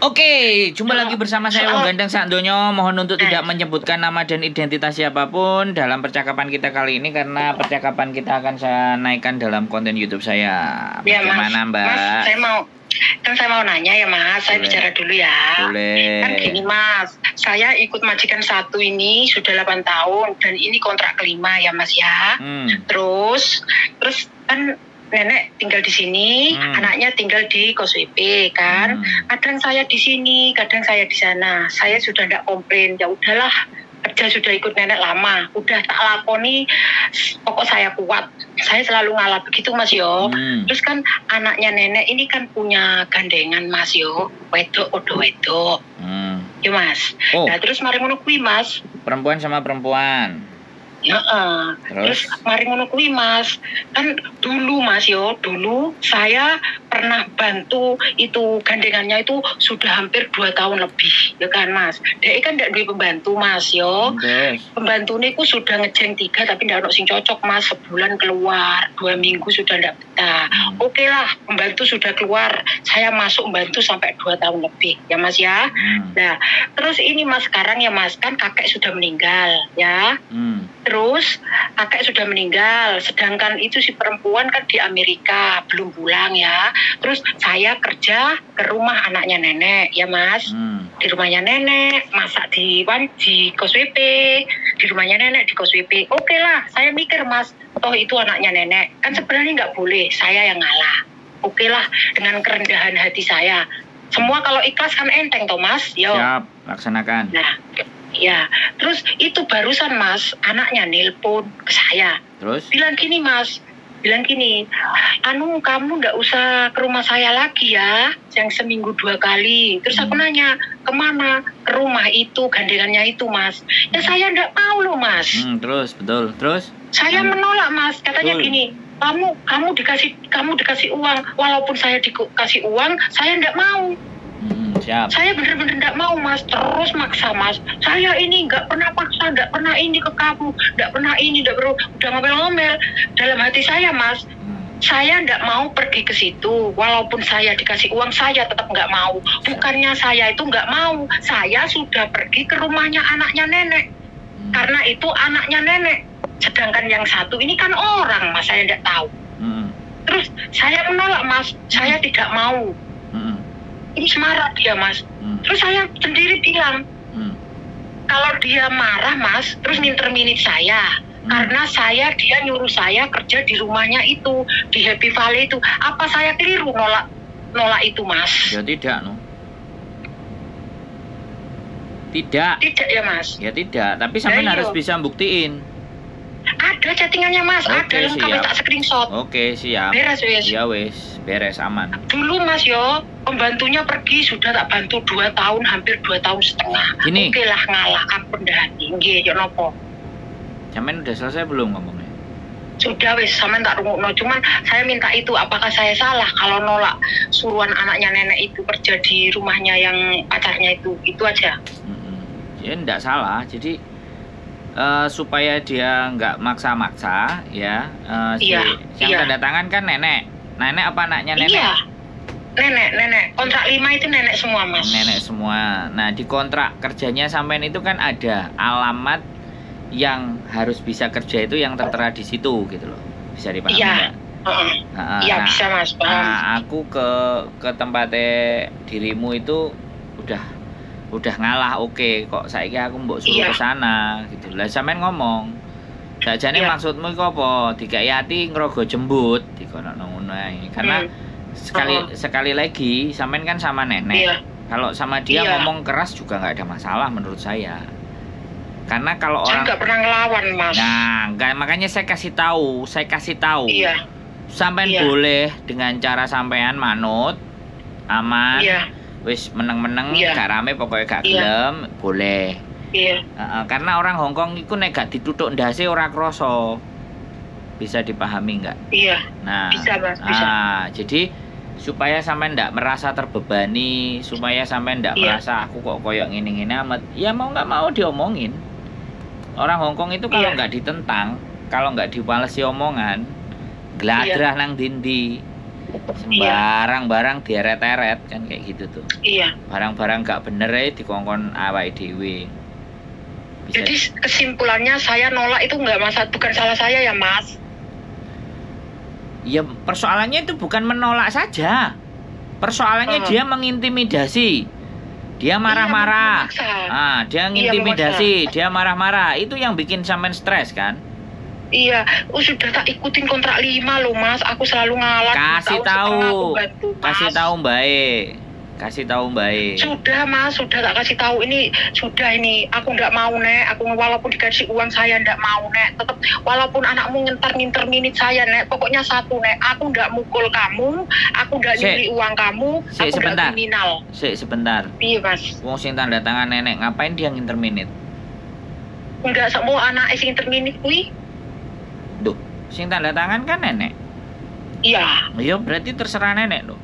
Oke, jumpa lagi bersama saya Wong Ganteng Sakdonyo. Mohon untuk tidak menyebutkan nama dan identitas siapapun dalam percakapan kita kali ini karena percakapan kita akan saya naikkan dalam konten YouTube saya. Ya, Bagaimana, Mas. Mbak? Mas, saya mau nanya ya, Mas. Saya Boleh. Bicara dulu ya. Boleh. Kan gini, Mas. Saya ikut majikan satu ini sudah 8 tahun dan ini kontrak kelima ya, Mas ya. Terus kan nenek tinggal di sini, anaknya tinggal di Kos WP kan. Kadang saya di sini, kadang saya di sana. Saya sudah tidak komplain. Ya udahlah, kerja sudah ikut nenek lama, udah tak lakoni, pokok saya kuat. Saya selalu ngalah begitu, Mas yo. Terus kan anaknya nenek ini kan punya gandengan, Mas yo, wedok odo wedok. Ya Mas. Oh. Nah, terus mari ngono kuwi, Mas. Perempuan sama perempuan. Ya, terus mari ngono kuwi, Mas. Kan dulu, Mas yo, dulu saya pernah bantu itu gandengannya itu sudah hampir 2 tahun lebih, ya kan, Mas. Dia kan ndak duwe pembantu, Mas yo. Pembantu niku sudah ngejeng 3 tapi ndak ono sing cocok, Mas. Sebulan keluar, 2 minggu sudah ndak betah. Oke lah, pembantu sudah keluar. Saya masuk bantu sampai 2 tahun lebih, ya Mas ya. Nah, terus ini Mas sekarang ya Mas, kan kakek sudah meninggal, ya. Terus kakek sudah meninggal, sedangkan itu si perempuan kan di Amerika, belum pulang ya. Terus saya kerja ke rumah anaknya nenek ya Mas. Di rumahnya nenek, masak di Kos WP, di rumahnya nenek di Kos WP. Oke lah, saya mikir Mas, toh itu anaknya nenek. Kan sebenarnya nggak boleh, saya yang ngalah. Oke lah, dengan kerendahan hati saya. Semua kalau ikhlas kan enteng toh Mas. Yo. Siap, laksanakan. Nah, ya, terus itu barusan Mas, anaknya nelpon ke saya. Terus? Bilang gini Mas, bilang gini, anu kamu nggak usah ke rumah saya lagi ya, yang seminggu 2 kali. Terus aku nanya, kemana? Ke rumah itu, gandengannya itu Mas. Ya saya nggak mau loh Mas. Terus, betul, terus? Saya menolak Mas, katanya betul. Gini, kamu dikasih uang, walaupun saya dikasih uang, saya nggak mau. Siap. Saya bener-bener nggak mau Mas, terus maksa Mas. Saya ini nggak pernah paksa, nggak pernah ini ke kamu, nggak pernah ini, nggak perlu, udah ngomel-ngomel. Dalam hati saya Mas, saya nggak mau pergi ke situ. Walaupun saya dikasih uang, saya tetap nggak mau. Bukannya saya itu nggak mau, saya sudah pergi ke rumahnya anaknya nenek. Karena itu anaknya nenek. Sedangkan yang satu ini kan orang Mas, saya nggak tahu. Terus saya menolak Mas, saya tidak mau. Ini marah dia Mas. Terus saya sendiri bilang, kalau dia marah Mas, terus minterminit saya. Karena dia nyuruh saya kerja di rumahnya itu, di Happy Valley itu. Apa saya keliru nolak itu Mas? Ya tidak, no. Tidak. Tidak ya Mas? Ya tidak, tapi sampean harus bisa buktiin. Ada chattingannya Mas, oke, ada lengkap, tak screenshot. Oke, siap. Beres wis. Ya wis, beres aman. Dulu Mas yo, pembantunya pergi sudah tak bantu 2 tahun, hampir 2,5 tahun. Gini. Oke lah ngalah aku rendah hati. Nggih, yo nopo. Sampean udah selesai belum ngomongnya? Sudah wis, sampean tak rungokno. Cuman saya minta itu, apakah saya salah kalau nolak suruhan anaknya nenek itu kerja di rumahnya yang pacarnya itu aja. Ya enggak salah. Jadi supaya dia nggak maksa-maksa ya, yang tanda tangan kan nenek apa anaknya nenek? Iya, nenek kontrak 5 itu nenek semua Mas. Nenek semua. Nah di kontrak kerjanya sampean itu kan ada alamat yang harus bisa kerja itu yang tertera di situ gitu loh, bisa dipahami nggak? Iya, nah, bisa Mas, paham. Nah, aku ke tempatnya dirimu itu udah ngalah, oke kok saiki aku mbok suruh ke sana gitu. Lah sampean ngomong, sakjane maksudmu iku apa? Dikai ati ngrogo jembut dikono ngono ae. Karena sekali lagi sampean kan sama nenek. Kalau sama dia ngomong keras juga nggak ada masalah menurut saya. Karena kalau orang nggak pernah ngelawan Mas. Nah, nggak, makanya saya kasih tahu. Iya. Sampean boleh dengan cara sampean manut aman. Iya. Wis meneng-meneng, gak rame pokoknya gak gelem, boleh. Iya. Karena orang Hongkong iku nek gak ditutuk ndase ora krasa. Bisa dipahami nggak? Iya. Nah, bisa Mas, bisa. Nah, jadi supaya sampean ndak merasa terbebani, supaya sampean ndak merasa aku kok koyok ngene-ngene amat. Ya mau nggak mau diomongin. Orang Hongkong itu kalau nggak ditentang, kalau nggak dibalesi omongan, gladrah nang dindi. Sembarang barang dieret-eret kan kayak gitu tuh. Iya. Barang-barang gak bener ae dikongkon awake dhewe. Bisa. Jadi kesimpulannya saya nolak itu nggak masa, bukan salah saya ya Mas. Ya persoalannya itu bukan menolak saja. Persoalannya dia mengintimidasi. Dia marah-marah. Iya, memaksa. Ah, dia Iya, ngintimidasi, dia marah-marah. Itu yang bikin sampean stres kan? Iya, oh, sudah tak ikutin kontrak 5 loh Mas. Aku selalu ngalah. Kasih 2 tahun setengah tahu. aku bantu, Mas. Kasih tahu Mbae. Kasih tahu Mbae. Sudah Mas, sudah tak kasih tahu ini, sudah ini. Aku nggak mau Nek, aku walaupun dikasih uang saya nggak mau Nek. Tetap walaupun anakmu nginter minit saya Nek, pokoknya satu Nek, aku nggak mukul kamu, aku nggak Sik. nyuri uang kamu, Sik, aku nggak sebentar. kriminal. Sik sebentar. Iya Mas, Wong sing tanda tangan nenek, ngapain dia nginterminate? nggak semua anak sing interminit kuwi. Duh, sing tanda tangan kan nenek. Iya. Iya, berarti terserah nenek loh.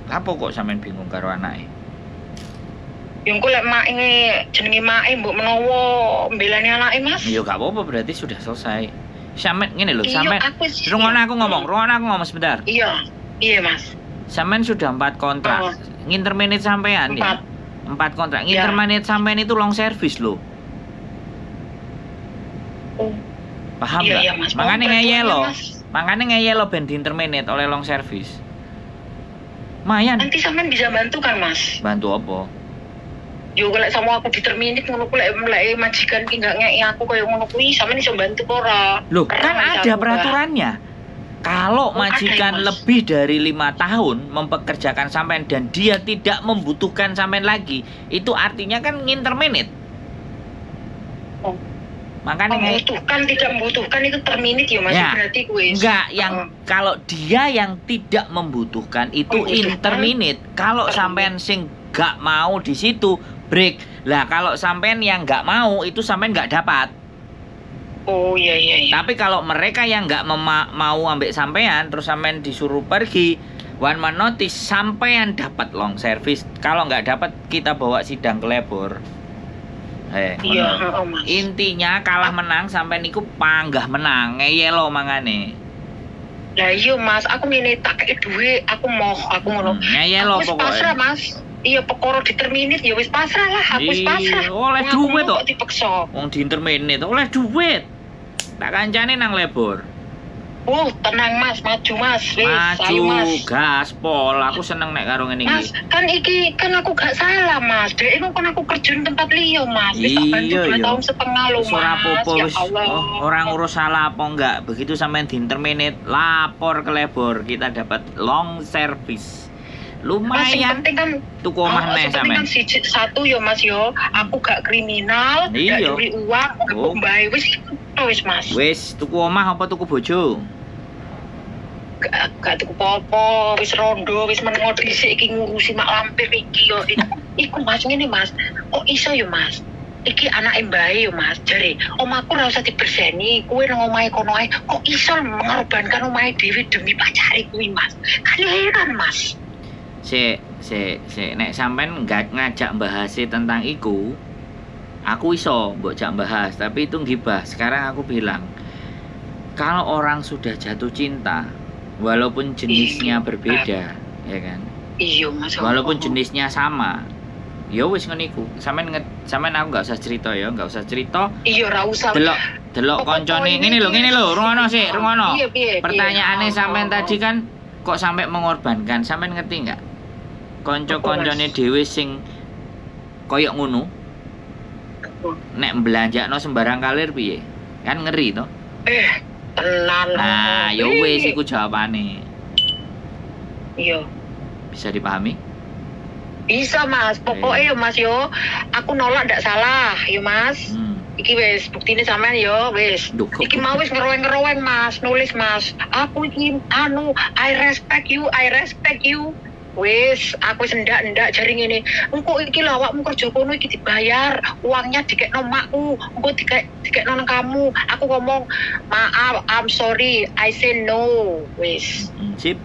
Lapo kok sampean bingung karo anake? Yang ku lek make jenenge make mbok menawa mbelani anake Mas. Iya gak apa-apa, berarti sudah selesai. Sampean ngene lho, Iya, sampean aku sih. rungono aku ngomong, rungono aku ngomong sebentar. Iya. Iya Mas. Sampean sudah 4 kontrak. Oh. Nginterminate sampean ya. 4. 4 kontrak. Iya. Nginterminate sampean itu long service loh. Oh. Paham Iya, nggak? iya Mas. Makanya Mau ngeyel loh. bantuannya, Mas. Makanya ngeyel loh ben diinterminate oleh long service. Lumayan. Nanti sampean bisa bantu kan Mas? Bantu apa? Yo lek sama aku diterminit ngono ku lek lek majikan ki nggak ngeki aku koyo ngono kuwi sampean iso bantu apa ora? Loh, Ora, kan Mas, ada aku, Mbak. peraturannya. Kalau Oh, ada ya, majikan Mas. lebih dari 5 tahun mempekerjakan sampean dan dia tidak membutuhkan sampean lagi, itu artinya kan nginterminate. Oh. Makanya Membutuhkan tidak membutuhkan itu terminit ya Mas Ya. berarti kuwi. enggak, yang kalau dia yang tidak membutuhkan itu Membutuhkan. interminate. Kalau Terminate. sampean sing gak mau di situ break. Lah kalau sampean yang nggak mau itu sampean nggak dapat. Oh iya iya iya. Tapi kalau mereka yang nggak mau ambek sampean terus sampean disuruh pergi one man notice, sampean dapat long service. Kalau nggak dapat kita bawa sidang ke labor. Eh, Iya, ngono. heeh, Mas. Intinya kalah menang sampean niku panggah menang, ngeyelo mangane. Lah iya Mas, aku ngene tak kei dhuwit, aku mau aku ngono. Ngeyelo Aku wis pasrah pokoknya. Mas. Iya perkara diterminit ya wis pasrah lah, aku wis pasrah. Iya, oleh Wong aku duit mau kok. kok dipeksa. Wong diinterminate oleh duit. Tak kancane nang labor. Oh, tenang Mas, maju Mas. Wis, ayo Maju Mas. gaspol, aku seneng nek karo ngene Mas, iki. kan iki kan aku gak salah Mas. Dek iku kan aku kerja di tempat liya Mas. Wis tak bantu Iya, 2 iya. tahun setengah lho Wis ora Mas. apa-apa Ya wis. Allah. Oh, orang ngurus salah apa enggak. Begitu sampean diinterminate, lapor ke labor, kita dapat long service. Mas, yang Lumayan penting kan tuku omah oh, neh yang penting sampean. kan satu yo Mas yo, aku gak kriminal, gak Iya. curi uang, gak Oh. mbae wis iku wis Mas. Wis tuku omah apa tuku bojo? Gak tuku apa-apa, wis rondo, wis menengo dhisik iki ngurusi mak lampir iki yo. Iku Mas ngene Mas, kok iso yo Mas? Iki anake mbae yo Mas, jare omahku ora usah diberseni, kowe nang omahe kono ae. Kok iso mengorbankan omahe dhewe demi pacare kuwi Mas? Kan heran Mas. Sik, sik, sik. Nek sampean nggak ngajak bahas tentang iku, aku iso mbok jak bahas, tapi itu gibah. Sekarang aku bilang, kalau orang sudah jatuh cinta, walaupun jenisnya Iya. berbeda, ya kan? Iya Mas. Walaupun jenisnya sama, ya wis ngono iku. Sampean sampean aku nggak usah cerita ya, nggak usah cerita. Iya ora usah. Delok delok Pokok koncone poinnya ngene lho, iki ngene lho, rungono sik, rungono. Iya, piye, piye. Pertanyaannya Oh, sampean oh, tadi oh. kan kok sampai mengorbankan, sampean ngerti nggak? Konco-koncone dhewe sing koyok ngono, nek belanjakno sembarang kalir piye? Kan ngeri toh. Eh, tenan. Nah, ya Ih. wis iku jawabane. Iya. Bisa dipahami? Bisa Mas, pokoknya Iya. yo Mas yo, aku nolak ndak salah yo Mas. Iki wis buktine sampean yo wis. Duh, kok- Iki mau wis ngeroweng-ngeroweng Mas, nulis Mas. Aku iki anu, I respect you, I respect you. Wis, aku wis ndak-ndak jari ngene. Engko iki lho awakmu kerja kono iki dibayar, uangnya dikekno makku, engko dikekno nang kamu. Aku ngomong, "Maaf, I'm sorry, I say no." Wis. Sip.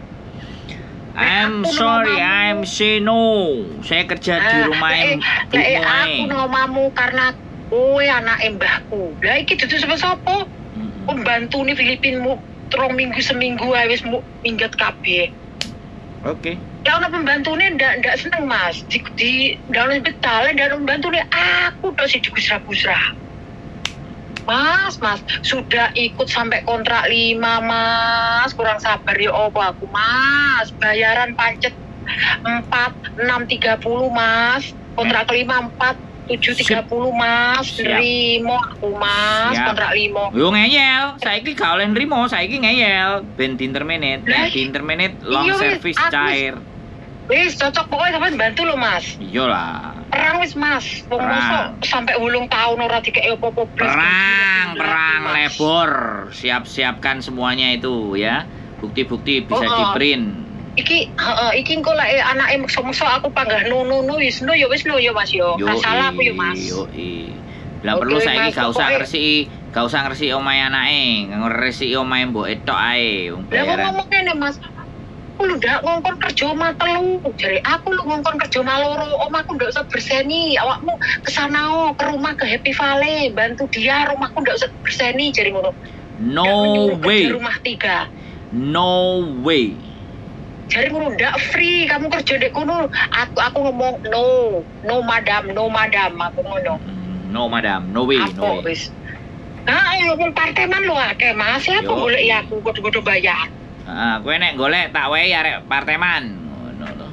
I'm Aku sorry, nang I'm say no. Saya kerja di Ah, rumah lek ibumu aku ae. nang omahmu karena kowe anake mbahku. Lah iki dudu sapa-sapa. Pembantu nih Filipinmu 3 minggu seminggu ae wis minggat kabeh. Oke. Ya ono pembantune ndak seneng Mas. Di ndak ono betale, ndak ono pembantune aku tok sing digusra-gusra. Mas, sudah ikut sampai kontrak 5 Mas, kurang sabar ya opo aku Mas. Bayaran pancet 4 6.30 Mas. Kontrak 5 4 7.30 Mas. Nrimo aku Mas. Siap. Kontrak 5. Yo ngeyel, saiki gak oleh nrimo, saiki ngeyel ben di-terminate. Nek di-terminate long iya, service cair. Wis cocok pokoknya sampean bantu lo Mas. Iya lah. Perang wis Mas. Wong mosok sampai 8 tahun ora dikek opo-opo. Perang lebor. Siap-siapkan semuanya itu ya. Bukti-bukti bisa di-print. Iki iki engko lek anake meksa-meksa aku panggah no wis no ya wis no ya Mas yo. Gak salah aku yo Mas. Yo. Lah perlu saiki gak usah ngresiki, gak usah ngresiki omahe anake, ngresiki omahe mboke tok ae. Lah kok ngomong ngene Mas. Aku lho ndak ngongkon kerja omah 3, jare aku lho ngongkon kerja omah 2, omahku ndak usah berseni, awakmu kesana ke rumah ke Happy Valley, bantu dia, rumahku ndak usah berseni, jare ngono. No way. Rumah 3. No way. Jare ngono ndak free, kamu kerja ndek kono. Aku ngomong no, no madam, aku ngono. No madam, no way, no way. Wis. Nah, ayo wong parteman lho akeh Mas, apa golek aku kudu-kudu bayar. Heeh, kowe nek golek tak wehi arek parteman ngono lho.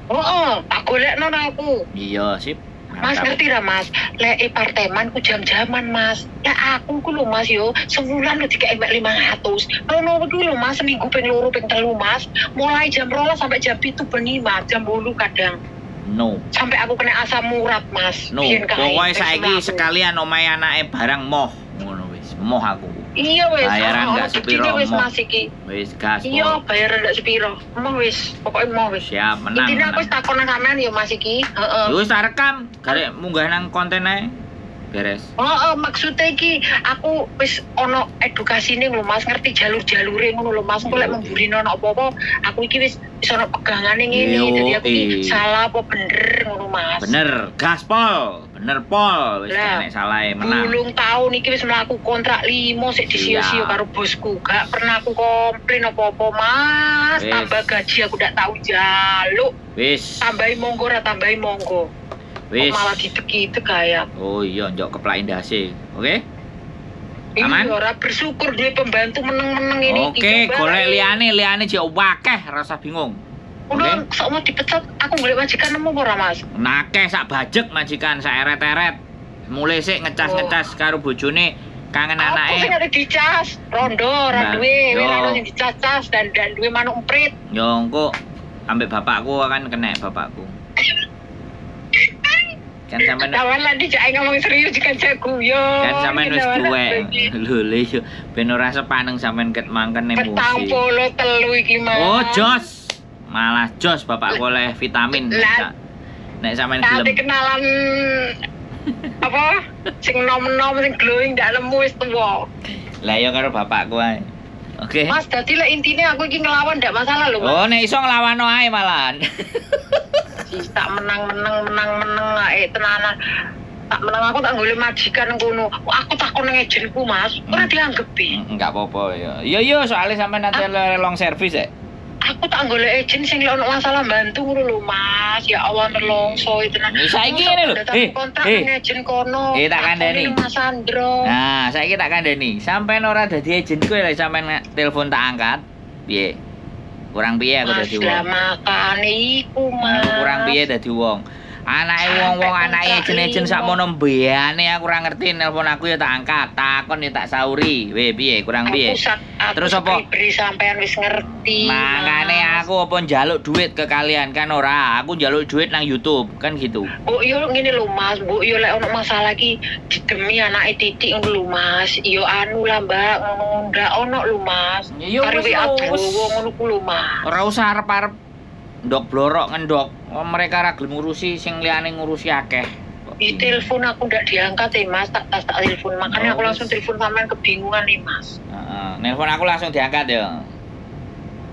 Heeh, tak golekno aku. Iya, sip. Mantap. Mas ngerti ra Mas, lek parteman ku jam-jaman Mas. Lah aku ku lho Mas yo, sebulan lho dikek mek 500. Rono kuwi lho Mas, seminggu ping 2 ping 3 Mas. Mulai jam 12 sampai jam 7 bengi Mas, jam 8 kadang. No. Sampai aku kena asam urat Mas. No. Pokoke saiki sekalian omahe anake barang moh ngono wis, moh aku. Iya wis, bayaran gak sepiro wis Mas iki. Wis gas. Iya, bayaran gak sepiro. Moh wis, pokoke moh wis. Siap, menang. Intine aku wis takon nang sampean ya Mas iki. Heeh. Wis tak rekam, garek munggah nang konten ae. Beres. Heeh, maksudnya iki aku wis ono edukasine lho Mas, ngerti jalur-jalure ngono lho Mas. Engko lek memburine ono apa-apa, aku iki wis ono pegangane ngene. Dadi aku iki salah apa bener ngono Mas. Bener, gaspol. Bener pol, wis nek salahe menang. 8 tahun iki wis mlaku kontrak 5 sik disio-sio karo bosku. Gak pernah aku komplain apa-apa Mas. Wis. Tambah gaji aku ndak tau njaluk. Wis. Tambahi monggo ora tambahi monggo. Wis. Malah didek-idek kaya. Oh iya, njok keplak ndase. Oke? Aman? Iya, ora bersyukur duwe pembantu meneng-meneng ini. Oke, golek liyane jek akeh, rasa bingung. Udah, sok mau dipecat, aku golek majikan nemu ora, Mas? Nakeh sak bajek majikan, sak eret-eret. Mulai sik ngecas-ngecas karo bojone, kangen anake. Aku sing arep dicas, rondo ora duwe, ora ono sing dicas-cas dan duwe manuk emprit. Yo engko ambek bapakku akan kena bapakku. Kan sampean tawan lagi jek ngomong serius juga jek guyon. Kan sampean wis tuwek. Lho le yo ben ora sepaneng sampean ket mangken emosi. 43 iki Mas. Oh, jos. Malah jos bapakku oleh vitamin. Nek sampean gelem. Tadi kenalan apa? Sing nom-nom sing glowing ndak lemu wis tuwa. Lah yo karo bapakku ae. Oke. Mas, dadi lek intine aku iki ngelawan ndak masalah lho, Mas. Oh, nek iso nglawano ae malahan. Tak menang ae tenanan. Tak menang aku tak golek majikan ngono. Aku takon nang agenku, Mas. Ora dianggepi. Enggak apa-apa ya. Iya iya, soalnya sampean nanti long service ya. Aku tak golek agen sing lek ono masalah bantu ngono lho, Mas. Ya Allah nelongso tenan. Saiki ngene lho. Kontrak nang agen kono. Tak kandhani. Mas Andro. Nah, saiki tak kandhani. Sampean ora dadi agenku lek sampean telepon tak angkat. Piye? Kurang piye aku dadi wong? Lah makane iku, Mas. Kurang piye dadi wong? Anake wong-wong anake ejen-ejen sakmono mbeyane aku ora ngerti, nelpon aku ya tak angkat, takon ya tak sauri. Weh piye kurang piye? Terus apa? Beri sampean wis ngerti. Makane aku apa njaluk duit ke kalian kan ora, aku njaluk duit nang YouTube kan gitu. Bu yo ngene lho Mas, Bu yo lek ono masalah iki didemi anake titik ngono lho Mas. Yo anu lah Mbak, ngono ndak ono lho Mas. Yo wis ngono ku lho Mas. Ora usah arep-arep ndok blorok ngendok. Mereka ra gelem ngurusi, sing liyane ngurusi akeh. Di telepon aku ndak diangkat ya Mas, tak telepon. Makanya aku langsung telepon sampean kebingungan nih Mas. Heeh, nelpon aku langsung diangkat ya.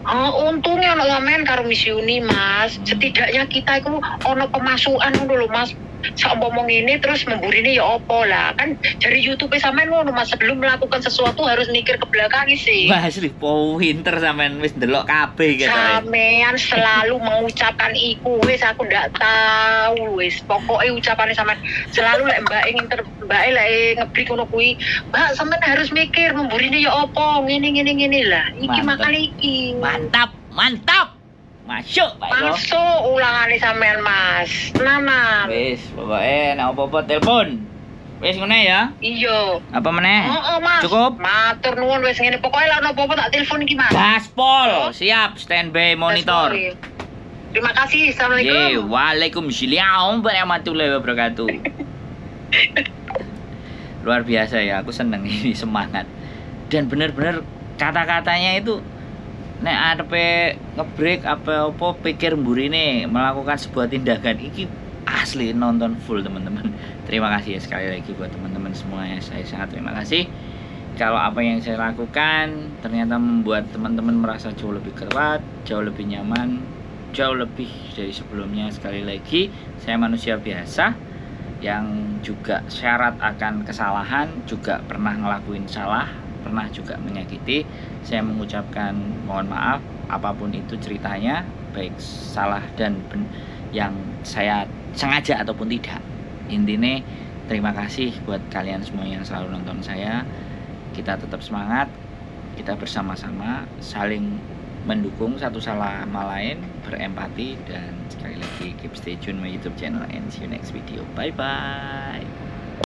Oh, untungnya ono sampean karo Miss Yuni Mas. Setidaknya kita itu ono pemasukan ngono lho Mas. Seumpama ngene terus memburine ya apa lah. Kan dari YouTube sampean ngono Mas, sebelum melakukan sesuatu harus mikir ke belakang sih. Wah, asli pinter sampean wis ndelok kabeh gitu. Sampean selalu mengucapkan iku wis aku ndak tahu wis. Pokoke ucapane sampean selalu lek mbake nginter mbake lek ngebrik ngono kuwi, Mbak sampean harus mikir memburine ya apa ngene ngene ngene lah. Iki makane iki. Mantap, mantap. Masuk Pak Eko. Masuk ulangane sampean Mas. Tenanan. Wis, pokoke nek apa-apa telepon. Wis ngene ya. Iya. Apa meneh? Heeh, Mas. Cukup. Matur nuwun wis ngene. Pokoke lek ono apa-apa tak telepon iki, Mas. Gaspol, siap standby monitor. Terima kasih. Assalamualaikum. Ye, waalaikumsalam warahmatullahi wabarakatuh. Luar biasa ya, aku seneng ini semangat. Dan bener-bener kata-katanya itu nek arepe ngebreak apa-apa pikir mburine melakukan sebuah tindakan iki asli nonton full teman-teman. Terima kasih ya sekali lagi buat teman-teman semuanya, saya sangat terima kasih. Kalau apa yang saya lakukan ternyata membuat teman-teman merasa jauh lebih kuat, jauh lebih nyaman, jauh lebih dari sebelumnya. Sekali lagi, saya manusia biasa yang juga syarat akan kesalahan, juga pernah ngelakuin salah, pernah juga menyakiti. Saya mengucapkan mohon maaf apapun itu ceritanya, baik salah dan yang saya sengaja ataupun tidak. Intinya terima kasih buat kalian semua yang selalu nonton saya. Kita tetap semangat, kita bersama-sama saling mendukung satu sama lain, berempati, dan sekali lagi keep stay tune my YouTube channel and see you next video. Bye bye.